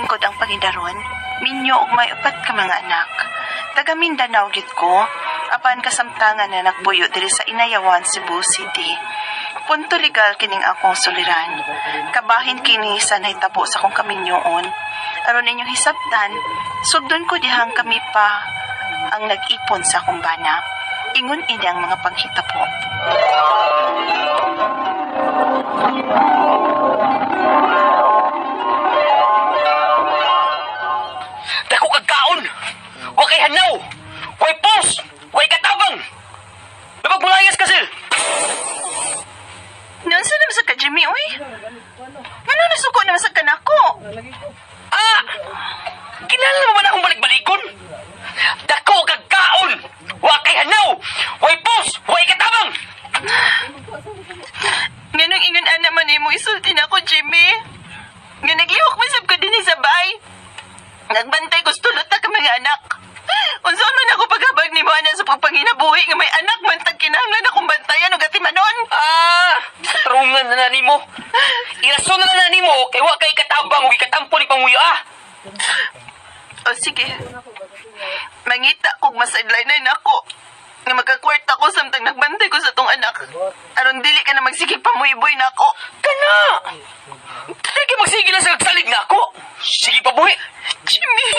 lingkod ang pangidaron, minyo og may upat ka mga anak. Taga Mindanao gyud ko, apan kasamtangan na nagpuyo diri sa Inayawan, Cebu City. Punto legal kining akong suliran. Kabahin kini sa nahitabo sa akong kaminyoon. Aron inyong hisabtan, sugdon ko dihang kami pa ang nag-ipon sa akong bana. Ingon ini ang mga panghitabo. Dako kag kaon. Wa kay hanaw. Way pos. Way katabang. Babag mulayas ka sil. Noon sa naman sa ka, Jimmy, uy? Ngano nasuko naman sa kanako? Ah! Kinahanglan mo ba na akong balik-balikon? Dako kag kaon. Wa kay hanaw. Way pos. Way katabang. Nganong ingon ana man nimo isulti na ako, Jimmy? Nga naglihok man sab ko dinhi sa bay. Nagbantay ko sa tulot na ka mga anak. Unsa man ako paghabag nimo ana sa pagpanginabuhi nga may anak man tag kinahanglan akong bantayan og atimanon. Ah! Tarungan na na nimo. Irason na na nimo kay wa kay katabang ug ikatampo ni panguyo ah. O sige. Mangita kog masadline na nako. Nga magkakwarta ko samtang nagbantay ko sa tong anak. Aron dili ka na magsigig pamuy-buy nako. Kana! Dili kay magsige na sa salig nako. Sige pa buhi. Jimmy!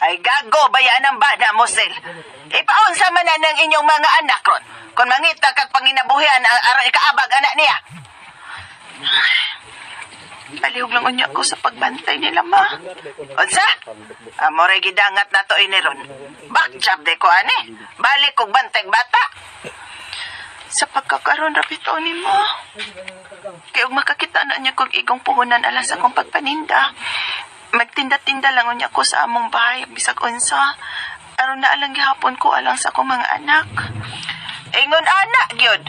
Ay gago, bayaan ang bana mo, Sel. Ipaunsa man na ng inyong mga anak ron. Kung mangita kag panginabuhian, ang aron ikaabag anak niya. Palihog lang unya ko sa pagbantay nila, ma. Unsa? Amore gidangat na to ini ron. Back job de ko ani. Balik kog bantay bata. Sa pagkakaroon rapito ni mo. Kay og makakita na niya kog igong puhunan alas akong pagpaninda. Magtinda-tinda lang unya ko sa among bahay bisag unsa. Aron na alang gihapon ko alang sa akong mga anak. Ingon anak gyud.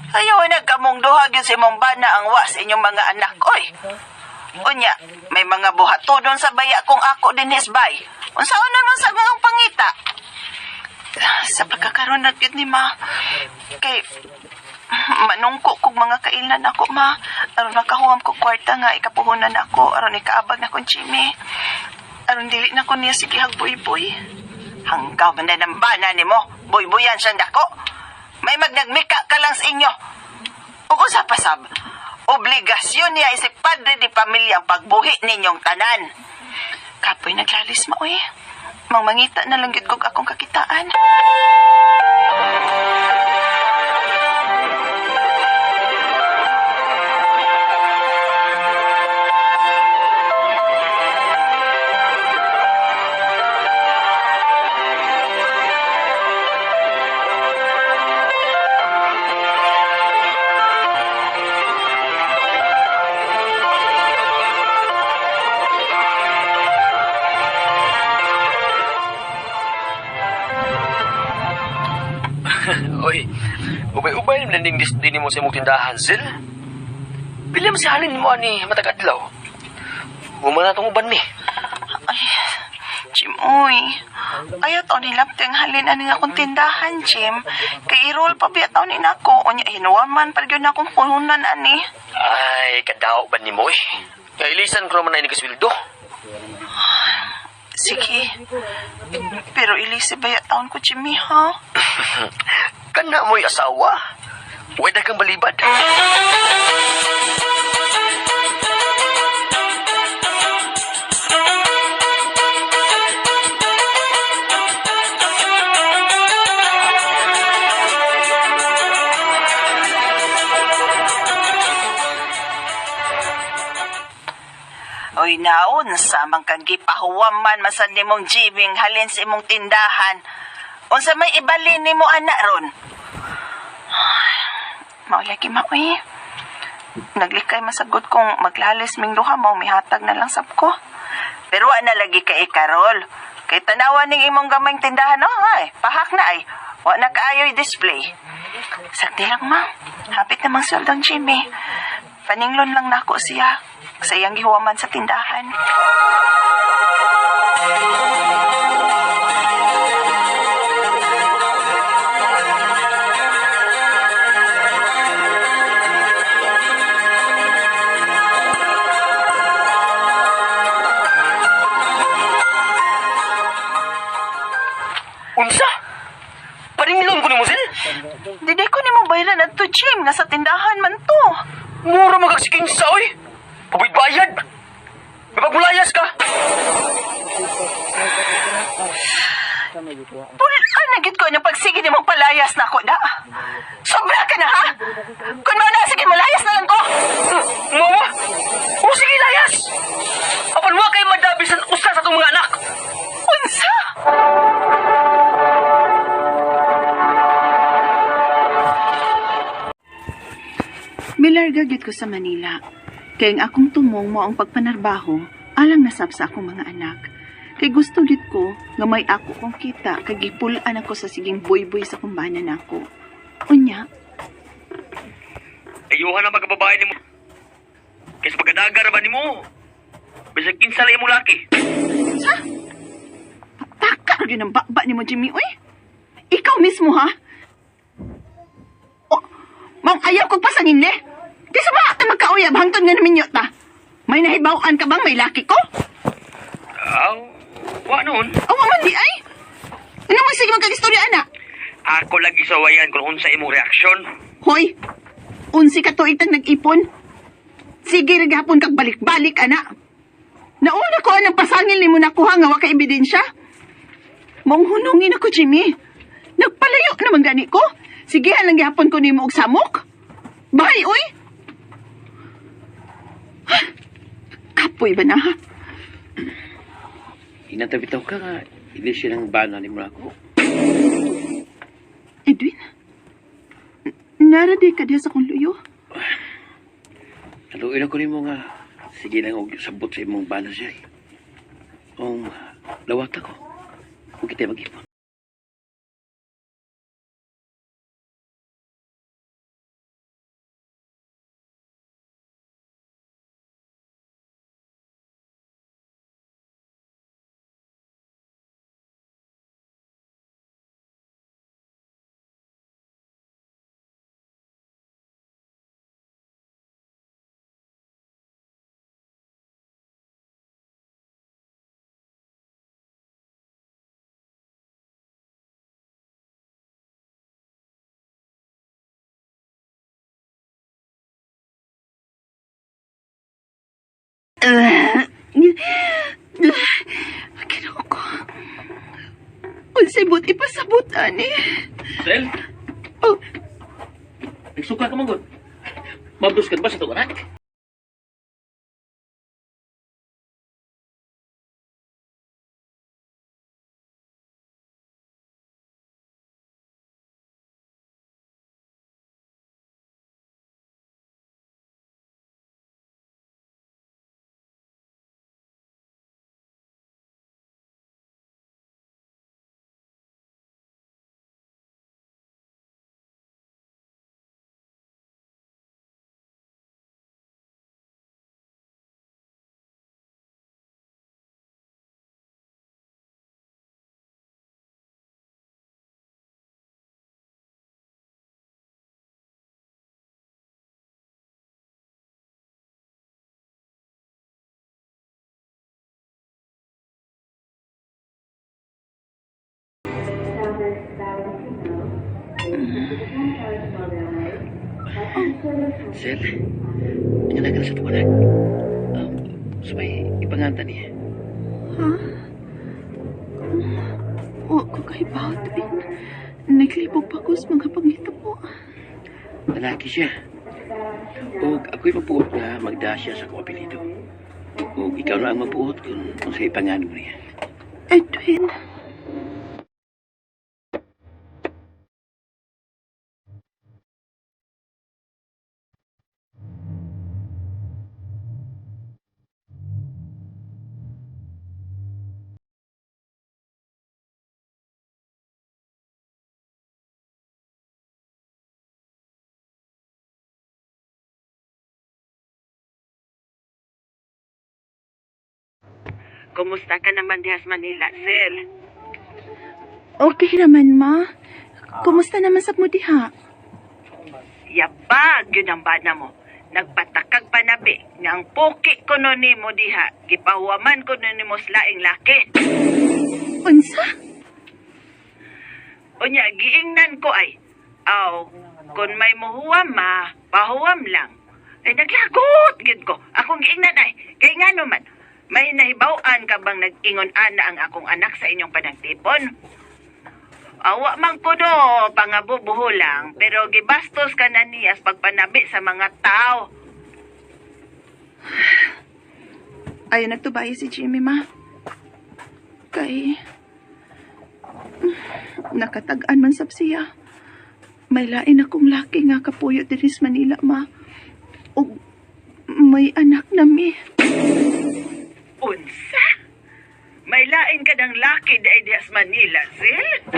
Ayaw na kamong duha gyud sa imong bana ang wa sa inyong mga anak oy. Unya, may mga buhatodon sa baya kung ako din bay. Unsaon na man sa mga pangita? Sa pagkakaroon na gyud ni ma, kay manungko kog mga kailan ako ma, aron makahuam ko kwarta nga ikapuhunan ako, aron ikaabag na kong Jimmy. Aron dili na ko niya sige hagbuy-buy. Hanggaw man na ng bana nimo, buy-buyan siyang dako. May magnagmika ka lang sa inyo. Ug usa pa sab, obligasyon niya isip padre di pamilya ang pagbuhi ninyong tanan. Kapoy naglalis mo eh. Mangmangita na lang gyud kog akong kakitaan. Oy, ubay-ubay naman ding din mo sa imong tindahan, Zil. Pila man sa halin mo ani matag adlaw. Uma na tong uban ni. Ay, Jim, uy. Ayaw taon nilapti ang halin ani nga akong tindahan, Jim. Kay i-roll pa biya taon ni nako. Unya, hinuwa man pag yun akong puhunan ani. Ay, kadao ba nimo eh. Kay ilisan ko naman na ini kasweldo. Sige. Pero ilisi ba taon ko, Jimmy, ha? Kana mo'y asawa. Huwag na kang balibad. Oy, naon, samang kang gipahuwam man masad nimong jibing halin sa imong tindahan. Unsa may ibalin nimo ana ron? Maulagi ma, oy. Naglikay masagot kong maglalis ming duha mo, mihatag na lang sab ko. Pero wa na lagi kay Karol. Kay tanawa ning imong gamayng tindahan, oh, ay, pahak na ay. Wa na kaayo'y display. Sakti lang, ma. Hapit namang sweldong Jimmy. Paninglon lang nako siya sa iyang gihuwaman sa tindahan. Unsa? Paninglon ko nimo, Sel? Dili ko nimo bayran adto, Jim, nga sa tindahan man to. Mura magagsikinsa, oy! Pabid-bayad! May pagmulayas ka! Pulaan na gid ko ng pagsige nimong palayas na ako na. Sobra ka na ha? Kung mao na sige malayas na lang ko. Mama! O sige, layas! Apan wa kay madabisan usa sa atong mga anak! Unsa? Milarga gyud ko sa Manila. Kay ang akong tumong mo ang pagpanarbaho alang nasab sa akong mga anak. Kay gusto gyud ko nga may ako kong kita kay gipul-an ako sa siging boyboy sa kumbana nako. Unya, Ayuhan ang magkababae nimo. Kaysa pagkadagar ba nimo? Bisag kinsa lang imong laki. Sa? Pataka gyud ang baba nimo, Jimmy, uy. Ikaw mismo, ha? Oh, Ma'am, ayaw kong pasangin, ne? Kaysa ba ata magkauyab hangtod nga naminyo ta? May nahibaw-an ka bang may laki ko? Aw, wa noon. Awa man di ay. Ano mo sige magkagistorya, ana? Ako lagi sawayan kung unsa imong reaksyon. Hoy, unsi ka tuig tang nag-ipon. Sige, gihapon kag balik-balik, ana. Nauna ko anang pasangil nimo nakuha nga wa ka ebidensya. Mong hunungin ako, Jimmy. Nagpalayo naman gani ko. Sige, lang gihapon ko nimo og samok. Bye, oy. Kapoy ba na ha? Inantabitaw ka nga, hindi siya ng bana ni ako. Edwin? Naraday ka diha sa kong luyo. Naluin ako nimo nga, sige lang og sabot sa imong bana siya. Eh. Ang lawat ako, kung kita mag-ipon. Ginoo ko. Unsay but ipasabot ani? Sel, Oh, nagsuka ka manggod. Mabdos ka ba sa itong anak? Sel, ang anak ka na sa itong anak. Sa may ipanganta niya. Ha? Wa ko kay Edwin. Naglibog pa ko sa mga pangitabo. Lalaki siya. O ako'y mabuot na magda siya sa akong apelido. O ikaw na ang mabuot kung sa ipangan mo niya. Edwin. Kumusta ka naman diha sa Manila, Sel? Okay naman, ma. Kumusta naman sa mo diha? Yabag yun ang bana mo. Nagpatakag panabi nga ang puki ko no nimo diha. Gipahuwaman ko no nimo sa laing laki. Unsa? Unya, giingnan ko ay, aw, kung may muhuwam ma, pahuwam lang. Ay, naglagot, gid ko. Akong giingnan ay, kay nga naman, may nahibaw-an ka bang nag-ingon ana ang akong anak sa inyong panagtipon? Awa man ko do, pangabubuho lang, pero gibastos ka na niya sa pagpanabi sa mga tao. Ayaw nagtubaya si Jimmy, ma. Kay nakatag-an man sab siya. May lain akong laki nga kapuyo diri sa Manila, ma. Og may anak na mi. Unsa? May lain ka ng laki dahil diha sa Manila, Sil?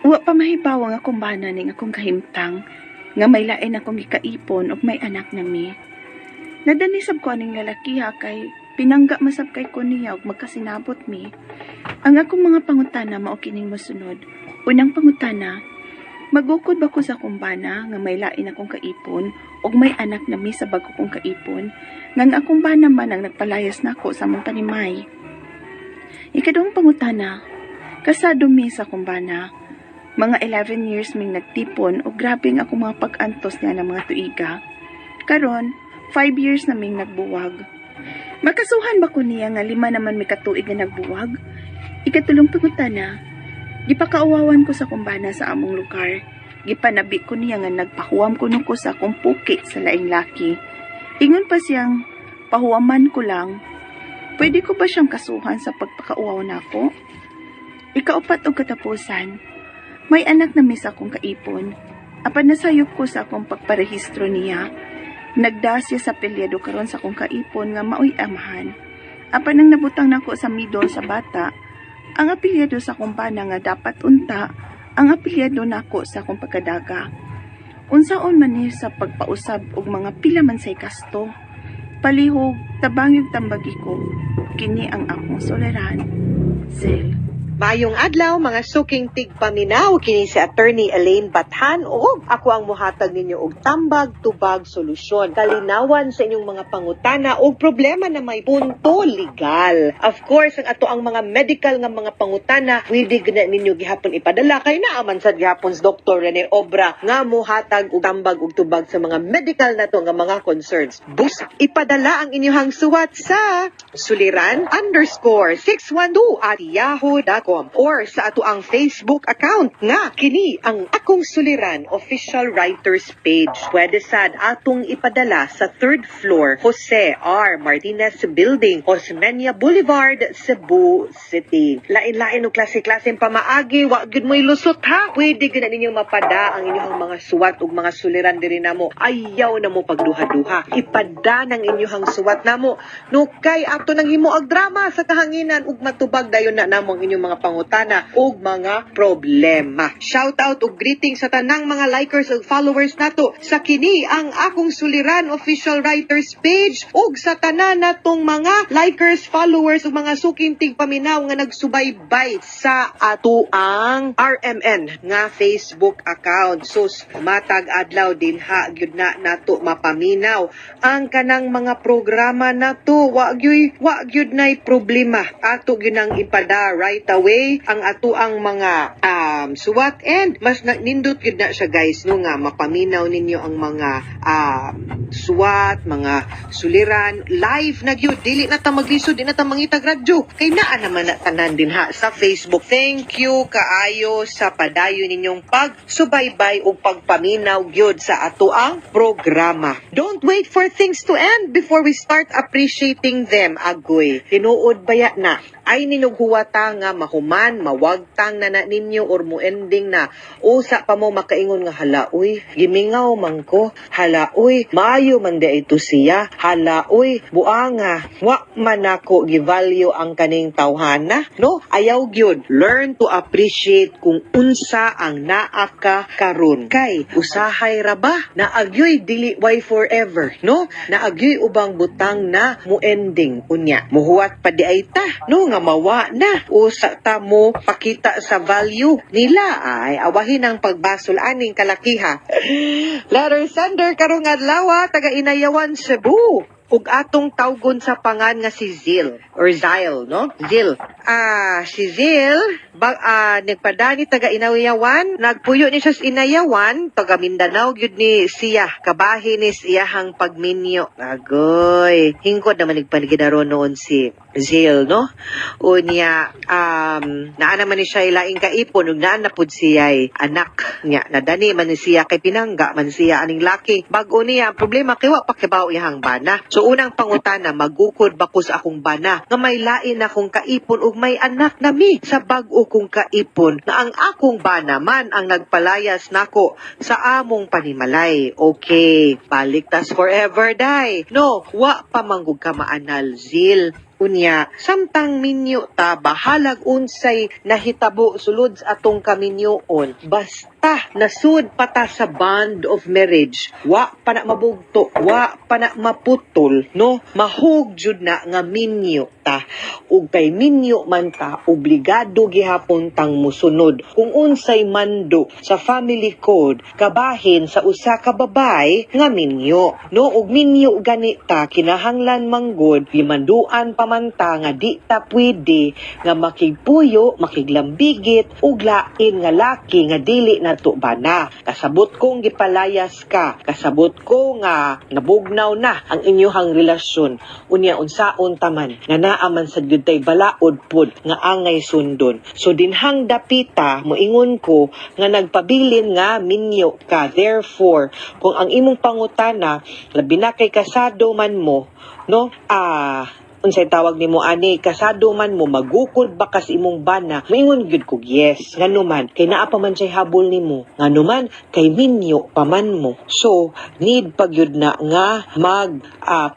Wa pa mahibaw ang akong bana ning akong kahimtang nga may lain akong gikaipon ug may anak na mi. Nadanisab ko aning lalaki ha kay pinangga masab kay ko niya ug magkasinabot mi. Ang akong mga pangutana mao kining mosunod. Unang pangutana, magukod ba ko sa akong bana nga may lain akong kaipon ug may anak na mi sa bago kong kaipon nga ang akong bana man ang nagpalayas nako sa among panimay? Ikaduhang pangutana, kasado mi sa akong bana. Mga 11 years ming nagtipon o grabe ang akong mga pag-antos niya ng mga tuiga. Karon, 5 years na ming nagbuwag. Makasuhan ba ko niya nga 5 naman may katuig na nagbuwag? Ikatulong pangutana, gipakauwawan ko sa kumbana sa among lugar. Gipanabi ko niya nga nagpahuwam ko ko sa akong puki sa laing laki. Ingon pa siyang pahuwaman ko lang. Pwede ko ba siyang kasuhan sa pagpakauwaw nako? Ikaupat og katapusan, may anak na mi sa akong kaipon. Apan nasayop ko sa akong pagparehistro niya. Nagda siya sa pelyado karon sa akong kaipon nga maoy amahan. Apan ang nabutang nako sa middle sa bata, ang apelyado sa akong bana nga dapat unta, ang apelyado nako sa akong pagkadaga. Unsaon man ni sa pagpausab og mga pila man say kasto. Palihog, tabangig tambagi ko, kini ang akong soleran. Zel. Maayong adlaw, mga suking tigpaminaw, kini si Attorney Elaine Bathan ug ako ang muhatag ninyo og tambag tubag solusyon, kalinawan sa inyong mga pangutana og problema na may punto legal. Of course, ang ato ang mga medical nga mga pangutana, pwede gina ninyo gihapon ipadala kay naa man sad gihapon si Dr. Rene Obra nga muhatag og tambag ug tubag sa mga medical nato nga mga concerns. Busa, ipadala ang inyong suwat sa suliran_612@yahoo.com or sa ato ang Facebook account nga kini ang Akong Suliran Official Writers Page. Pwede sad atong ipadala sa third floor, Jose R. Martinez Building, Osmeña Boulevard, Cebu City. Lain-lain og klase-klaseng pamaagi, wa gyud mo'y lusot ha. Pwede gyud na ninyong mapada ang inyong mga suwat ug mga suliran diri namo. Ayaw na mo pagduha-duha. Ipada ng inyong suwat namo. No kay ato nang himo og drama sa kahanginan ug matubag dayon na namo ang inyong mga pangutana ug mga problema. Shout out ug greeting sa tanang mga likers ug followers nato sa kini ang Akong Suliran Official Writers Page ug sa tanan natong mga likers, followers ug mga suking tigpaminaw nga nagsubaybay sa ato ang RMN nga Facebook account. Sus, matag adlaw din ha gyud na nato mapaminaw ang kanang mga programa nato. Wa gyud nay problema, ato gyud nang ipada right away ang ato ang mga suwat and mas na, nindot gyud na siya, guys, no, nga mapaminaw ninyo ang mga suwat, mga suliran live na gyud. Dili na ta maglisod, di na ta mangitag radyo kay naa naman na tanan din ha sa Facebook. Thank you kaayo sa padayon ninyong pagsubaybay ug pagpaminaw gyud sa ato ang programa. Don't wait for things to end before we start appreciating them. Agoy, tinuod baya na. Ay ninughuwata nga mahuman, mawagtang na na ninyo or mo ending na, usa pa mo makaingon nga, "Hala uy, gimingaw man ko. Hala uy, maayo man di ito siya. Hala uy, buanga, wa man nako gi-value ang kaning tawhana," no? Ayaw gyud. Learn to appreciate kung unsa ang naa ka karon, kay usahay ra ba naagyoy dili way forever, no? Naagyoy ubang butang na mo ending unya, muhuwat pa di ay ta, no, nga mawa na, usa ta mo pakita sa value nila. Ay, awahin ang pagbasol aning kalakiha. Letter sender karong adlaw, taga Inayawan, Cebu, ug atong tawgon sa pangan nga si Zil or Zyle, no? Zil. Si Zil, ba, nagpadani taga Inayawan, nagpuyo ni siya sa Inayawan, taga Mindanao gyud ni siya, kabahin ni iyahang pagminyo. Agoy, hingkod naman nagpanigidaro noon si Zil, no? Unya, naa naman ni siya ilaing kaipon, ug naa na pud siya'y anak niya. Nadani man ni siya kay pinangga man siya aning laki. Bag-o niya, ang problema kay wa pa kibaw iyahang bana. So unang pangutana, magukod ba ko sa akong bana nga may lain akong kaipon ug may anak na mi sa bag-o kong kaipon, na ang akong bana man ang nagpalayas nako sa among panimalay? Okay, baliktas forever day. No, wa pa manggug ka maanal, Zil. Unya, samtang minyo ta, bahalag unsay nahitabo sulod sa atong kaminyoon, basta nasud pa ta sa bond of marriage, wa pa na mabugto, wa pa na maputol, no? Mahug jud na nga minyo ta. Ug kay minyo man ta, obligado gihapon tang musunod kung unsay mando sa family code kabahin sa usa ka babay nga minyo. No, ug minyo gani ta, kinahanglan manggod gimanduan pa man ta nga di ta pwede nga makigpuyo, makiglambigit ug lain nga laki nga dili nato bana. Kasabot kong gipalayas ka, kasabot ko nga nabugnaw na ang inyuhang relasyon. Unya unsaon taman nga naa man sad gyud tay balaod pud nga angay sundon. So dinhang dapita, moingon ko nga nagpabilin nga minyo ka. Therefore, kung ang imong pangutana, labi na kay kasado man mo, no? Unsay tawag nimo ani, kasado man mo, magukod ba kas imong bana? Moingon gyud kog yes. Ngano man kay naa pa man siya'y habol nimo, ngano man kay minyo pa man mo. So need pa gyud na nga mag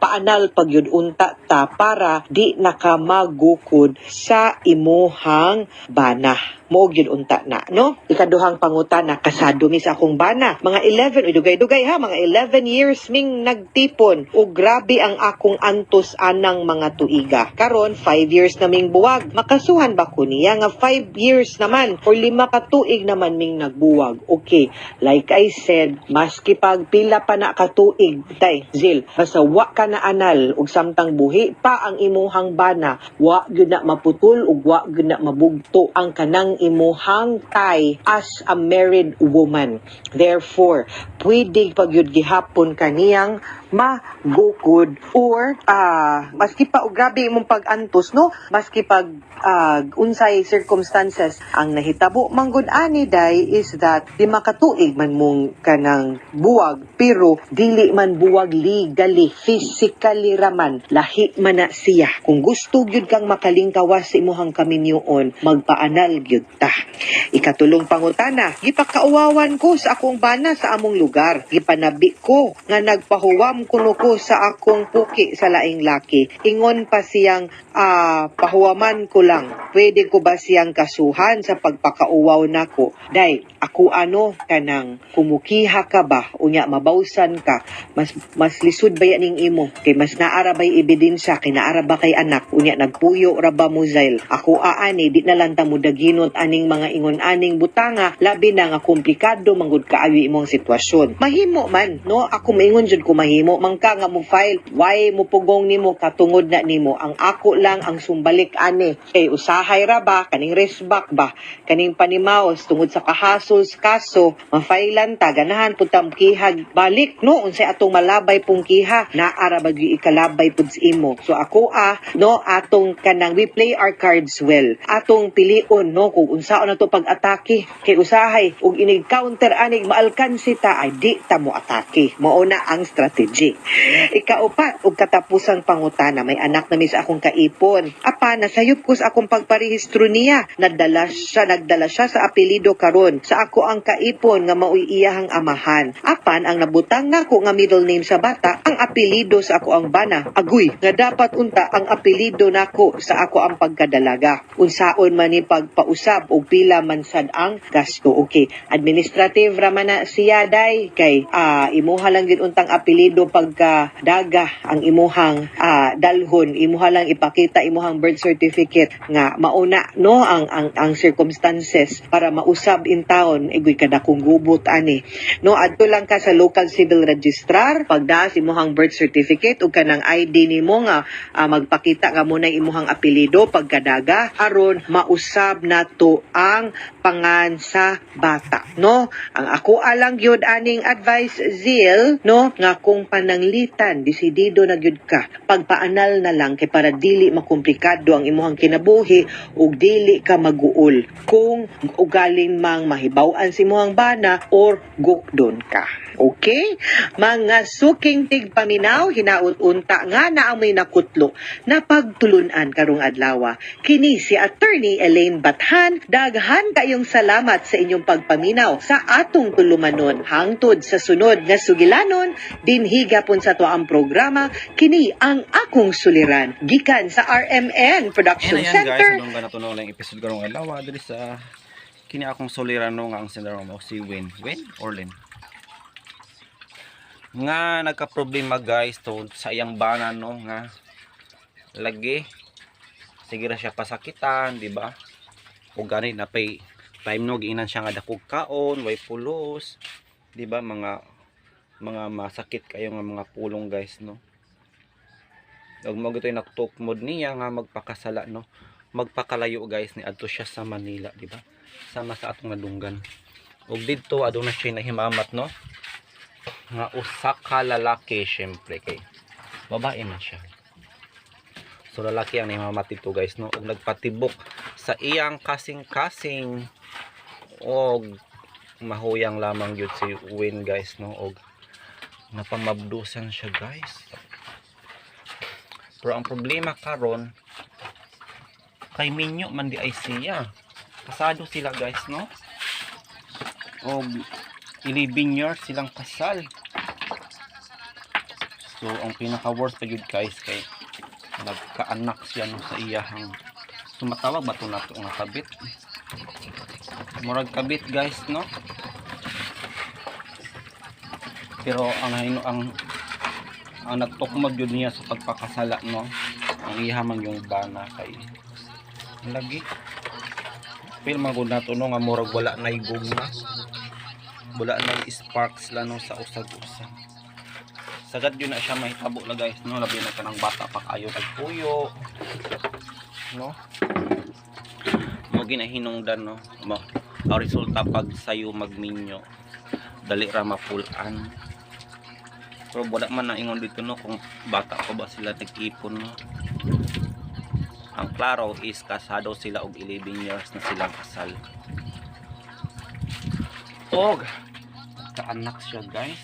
paanal pa gyud unta ta para di na ka magukod sa imuhang bana. Mo gyud unta na, no? Ikaduhang pangutana, kasado mi sa akong bana. Mga 11, uy, dugay-dugay ha, mga 11 years ming nagtipon. O grabe ang akong antos anang mga tuiga. Karon 5 years na ming buwag. Makasuhan ba ko niya nga 5 years naman or 5 ka tuig naman ming nagbuwag? Okay, like I said, maski pag pila pa na katuig, tay, Zil, basta wa ka na anal ug samtang buhi pa ang imuhang bana, wa gyud na maputol ug wa gyud na mabugto ang kanang imuhang tie as a married woman. Therefore, pwede pag yun gihapon kaniyang magukod or maski pa og grabe imong pag-antos, no, maski pag unsay circumstances ang nahitabo manggod ani day is that 5 ka tuig man mong kanang buwag, pero dili man buwag legally, physically raman, lahi man na siya. Kung gusto gyud kang makalingkawas sa imuhang kaminyoon, magpaanal gyud ta. Ikatulong pangutana, gipakauwawan ko sa akong bana sa among lugar. Gipanabi ko nga nagpahuwam kuno ko sa akong puki sa laing laki. Ingon pa siyang pahuwaman ko lang. Pwede ko ba siyang kasuhan sa pagpakauwaw nako? Day, ako ano kanang kumukiha ka ba unya mabawsan ka, mas mas lisod ba ning imo kay mas naara bay ebidensya, kay naara ba kay anak, unya nagpuyo ra ba mo, Zail? Ako aani, di na lang ta mo daginot aning mga ingon aning butanga, labi na nga komplikado manggod kaayo imong sitwasyon. Mahimo man, no? Ako maingon jud ko mahimo man ka nga mo file. Why mo pugong nimo, katungod na nimo. Ang ako lang ang sumbalik ani kay usahay ra ba kaning resbak ba, kaning panimaos tungod sa kahasol sa kaso, ma-filean ta, ganahan pud ta kihag balik, no? Unsay atong malabay pong kiha, naa ra ba gyud ikalabay pud sa imo. So ako no, atong kanang we play our cards well, atong pilion, no, kung Ug unsaon na to pag-atake kay usahay ug inig counter anig maalkansi ta, ay di ta mo atake. Mao na ang strategy. Ikaupat ug katapusang pangutana, may anak na mi sa akong kaipon. Apan nasayop ko sa akong pagparehistro niya. Nagdala siya sa apelyido karon sa ako ang kaipon nga maoy iyahang amahan. Apan ang nabutang nako nga middle name sa bata ang apelyido sa ako ang bana. Agoy, nga dapat unta ang apelyido nako sa ako ang pagkadalaga. Unsaon man ni pagpausab og pila man sad ang gasto? Okay, administrative ra man na siya, day, kay imuha lang gid untang apelyido pagka daga ang imuhang dalhon. Imuha lang ipakita imuhang birth certificate nga mauna no ang circumstances para mausab in town. Igoy, kadakong gubot ani, no? Adto lang ka sa local civil registrar, pagdaas imuhang birth certificate ug kanang ID nimo nga magpakita nga muna imuhang apelyido pagkadaga aron mausab nato ang pangan sa bata, no? Ang ako alang gyud aning advice, Zil, no, nga kung pananglitan desidido na gyud ka, pagpaanal na lang kay para dili makomplikado ang imuhang kinabuhi ug dili ka maguol kung ugaling mang mahibaw-an si imuhang bana or gukdon ka. Okay? Mga suking tigpaminaw, hinaut unta nga naamoy nakutlo na pagtulunan karong adlaw. Kini si Attorney Elaine Bathan. Daghan kayong salamat sa inyong pagpaminaw sa atong tulumanon. Hangtod sa sunod nga sugilanon, dinhi gapon sa atoang programa, kini ang Akong Suliran. Gikan sa RMN Production And ayan Center. guys, nadunggan nato no lang episode karong adlaw diri sa kini Akong Suliran, no, nga ang sender mo si Win. Win or Lin? Nga nagka-problema, guys, to sa iyang bana, no, nga lagi sige ra siya pasakitan, di ba? O gani na pay time, no, giinan siya nga dakog kaon, way pulos, di ba? Mga masakit kayo nga mga pulong, guys, no. Ug mo gito'y nagtukmod niya nga magpakasala, no, magpakalayo, guys. Ni adto siya sa Manila, di ba, sama sa atong nadunggan. Ug didto aduna siya nahimamat, no, nga usa ka lalaki, syempre kay babae man siya, so lalaki ang nahimamat dito, guys, no, ug nagpatibok sa iyang kasing-kasing og mahuyang lamang gyud si Win, guys, no, og napamabdusan siya, guys. Pero ang problema karon kay minyo man di ay siya. Kasado sila, guys, no, og 11 years silang kasal. So ang pinaka worst pa jud, guys, kay nagkaanak siya, no, sa iyahang tumatawag ba to nato nga kabit, murag kabit, guys, no. Pero ang hino ang nagtukmod jud niya sa pagpakasala, no, ang iha man yung bana kay lagi feel man gud nato, no, nga murag wala na gugma, wala na sparks la, no, sa usag-usa. Sagad yun na siya mahitabo la, guys, no, labi na kanang bata pa kayo nagpuyo, no, mo ginahinungdan, no, mo ang resulta pag sayo magminyo, dali ra mapulan. Pero wala man na ingon dito, no, kung bata pa ba sila nag-ipon, no. Ang klaro is kasado sila og 11 years na silang kasal og kaanak siya, guys.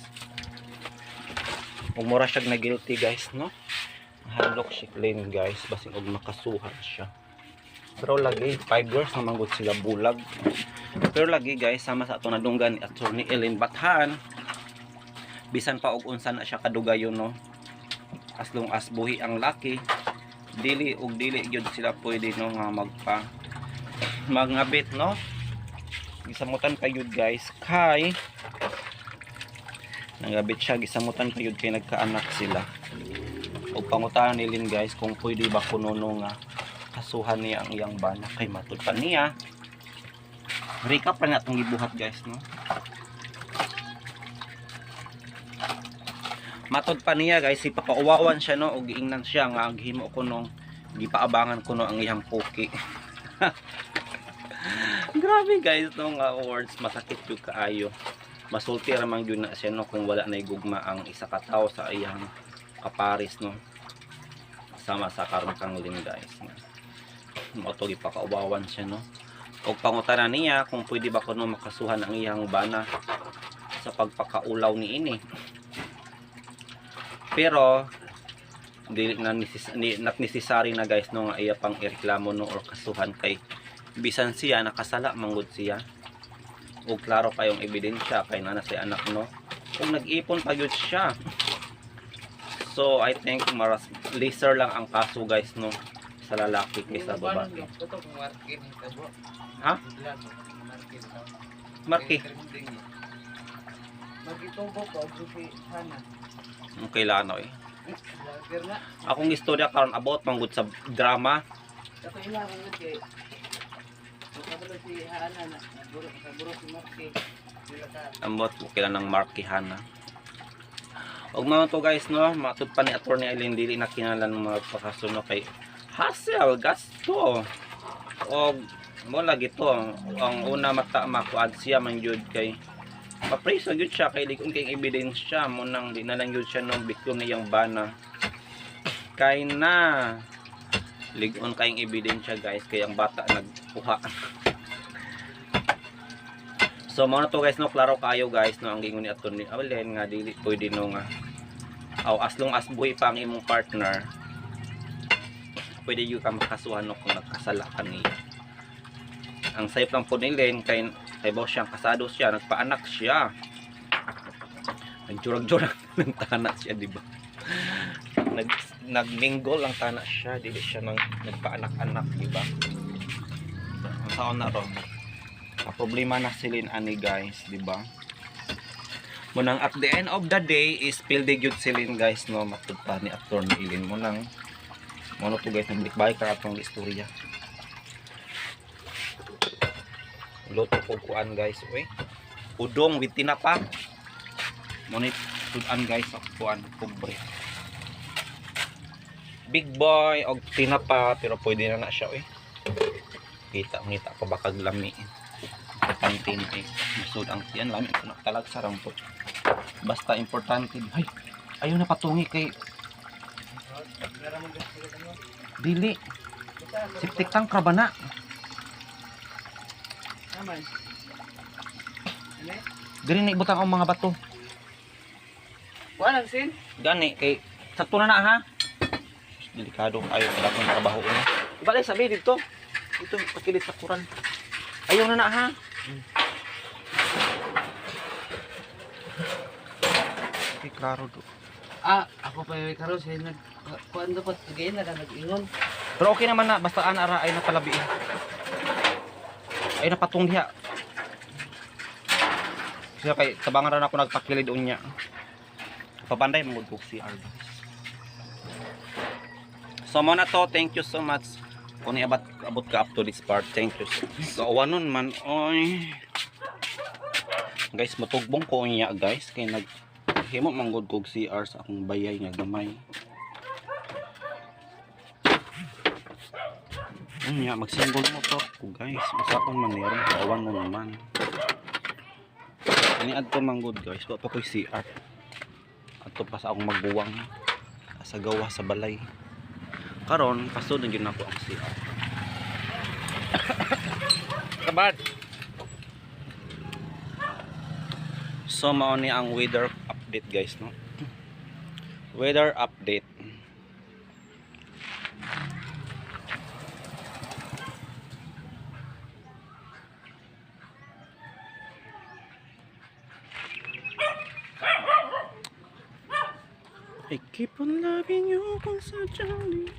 Ug mura siya na guilty, guys, no. Hadlok si Glenn, guys, basin og makasuhan siya. Pero lagi 5 years na manggod sila bulag. Pero lagi, guys, sama sa ato nadunggan ni Attorney Ellen Bathan, bisan pa og unsa na siya kadugayon, no, as long as buhi ang laki, dili og dili gyud sila pwede, no, nga magpa mangabit, no. Gisamutan pa gyud, guys, kay nangabit siya. Gisamutan pa gyud kay nagkaanak sila. Og pangutanan ni Lynn, guys, kung pwede ba kuno, no, nga kasuhan niya ang iyang bana kay matud pa niya. Recap pa nga itong gibuhat, guys, no. Matod pa niya, guys, ipapauwawan siya, no, og giingnan siya nga ang gihimo ko nung gipaabangan ko, no, ang iyang puki. Grabe, guys, no, nga words, masakit jud kaayo. Masulti ra man gyud na siya, no, kung wala na gugma ang isa ka tawo sa iyang kaparis, no, sama sa karon kang Lynn, guys, no. Mao to gipakauwawan siya, no. Og pangutana niya kung pwede ba kuno makasuhan ang iyang bana sa pagpakaulaw ni ini. Pero dili na not necessary na guys no nga iya pang ireklamo no or kasuhan kay bisan siya nakasala manggod siya. Og klaro kayong ebidensya kay nana say anak no. Kung nag-ipon pa gyud siya. So I think maras lesser lang ang kaso guys no sa lalaki kaysa babae. Ha? Marki. Magitubo ko si Hana. Okay lang eh. Vlogger na. Akong istorya karon about manggod sa drama. Ako ila ko kay. Kabalo si Hana na buro sa buro si Marky. Dila ka. Ambot ko kailan ng Marky Hana. Og mao to guys no, matud pa ni Attorney Eileen dili na kinahanglan magpakaso no kay hassle gasto. Og mo lagi to ang una mata makuad siya man gyud kay papreso gyud siya kay ligon kay ebidensya mo nang di na lang gyud siya nung biklom niyang bana. Kay na ligon kayong ebidensya guys kay ang bata nagkuha. So mao na to guys no, klaro kayo guys no ang gingon ni Attorney Aulen nga dili pwede no nga aw as long as buhi pa ang imong partner pwede gyud ka makasuhan no kung nagkasala ka niya. Ang safe lang po ni Len kay boss siyang kasado siya, nagpaanak siya. Nagjurag-jurag ng tana siya, di ba? Nagmingle ang tana siya, dili siya nang nagpaanak-anak, di ba? Ang saon na ron. Problema na silin ani guys, di ba? Munang at the end of the day is pildi gyud silin guys no, matud pa ni Attorney Eileen mo nang mono to guys, nagbalik-balik ra atong istorya. Luto ko kuan guys, oy. Udong with tinapa. Mo ni tudan guys og kuan pobre. Big boy og tinapa pero pwede na na siya oy. Kita ngita pa ba kag lami. Importante na eh. Masud ang tiyan lami ko na talag sa rampot. Basta importante. Ay, ayaw na patungi kay dili. Septic tank ra ba na? Naman. Dili na ibutang ang mga bato. Wala sin. Gani kay sakto na na ha. Delikado ayo sa akong trabaho una. Ibalik sabi dito. Dito pakilit sa kuran. Ayaw na na ha. Okay, klaro do. Ah, ako pa yung karon siya nag kuan dapat kagayin na nag-ingon. Pero okay naman na basta ana ra ay napalabi. Ay napatong diha. Siya kay tabangan ra na ako nagpakilid unya. Papanday mo gud CR guys. So mo na to, thank you so much. Kung iabot abot ka up to this part, thank you. So wanon man oy. Guys, matugbong ko unya guys kay nag himo man gud kog CR sa akong bayay nga gamay. Unya mag-single motor ko guys. Usapon man niya ron, awan mo naman. Ani adto man gud guys, wa pa koy CR. Adto pa sa akong magbuwang sa gawa sa balay. Karon pasod na gyud nako ang CR. Kabad. So mao ni ang weather update guys no. Weather update. I keep on loving you kung sa jolly.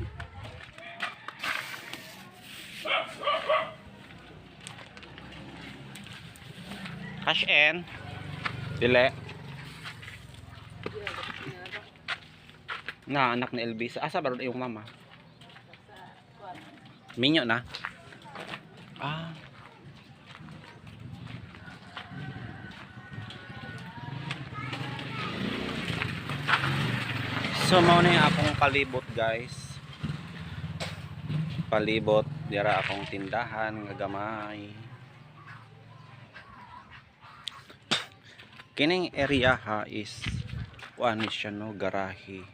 Cash in. Dili. Na anak ni Elvis. Asa ba ron iyong mama? Minyo na. Ah. So mao na yung akong palibot guys. Palibot dira akong tindahan nga gamay. Kining area ha is kuan ni siya no, garahe.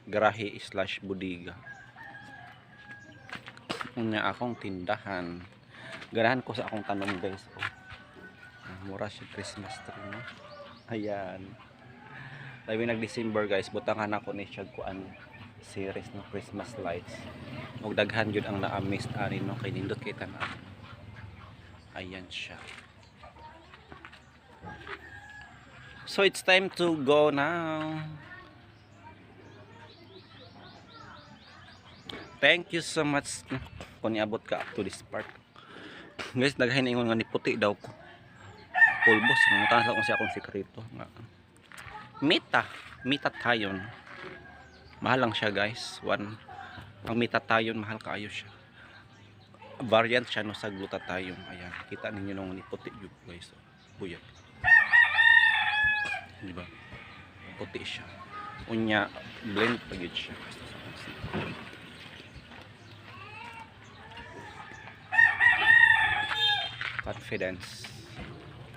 Garahe slash bodega. Unya akong tindahan. Ganahan ko sa akong tanom, guys. Oh. Ah, mura siya Christmas tree, no? Ayan. Labi nag-December, guys, butangan ako ni siya kuan series no Christmas lights. Ug daghan jud ang na-amaze ani, no, kay nindot kay tan. Ayan siya. So it's time to go now. Thank you so much kung niabot ka up to this part. Guys, daghan ingon nga ni puti daw ko. Pulbos, nangutana sa akong siya akong sekreto nga. Mita, mita tayon. Mahal lang siya, guys. One ang mita tayon, mahal kaayo siya. Variant siya no sa glutathione. Ayan, kita ninyo nung ni puti yun, guys. Buyag. Di ba? Puti siya. Unya, blend pa gyud siya. Basta sa akong siko. Confidence.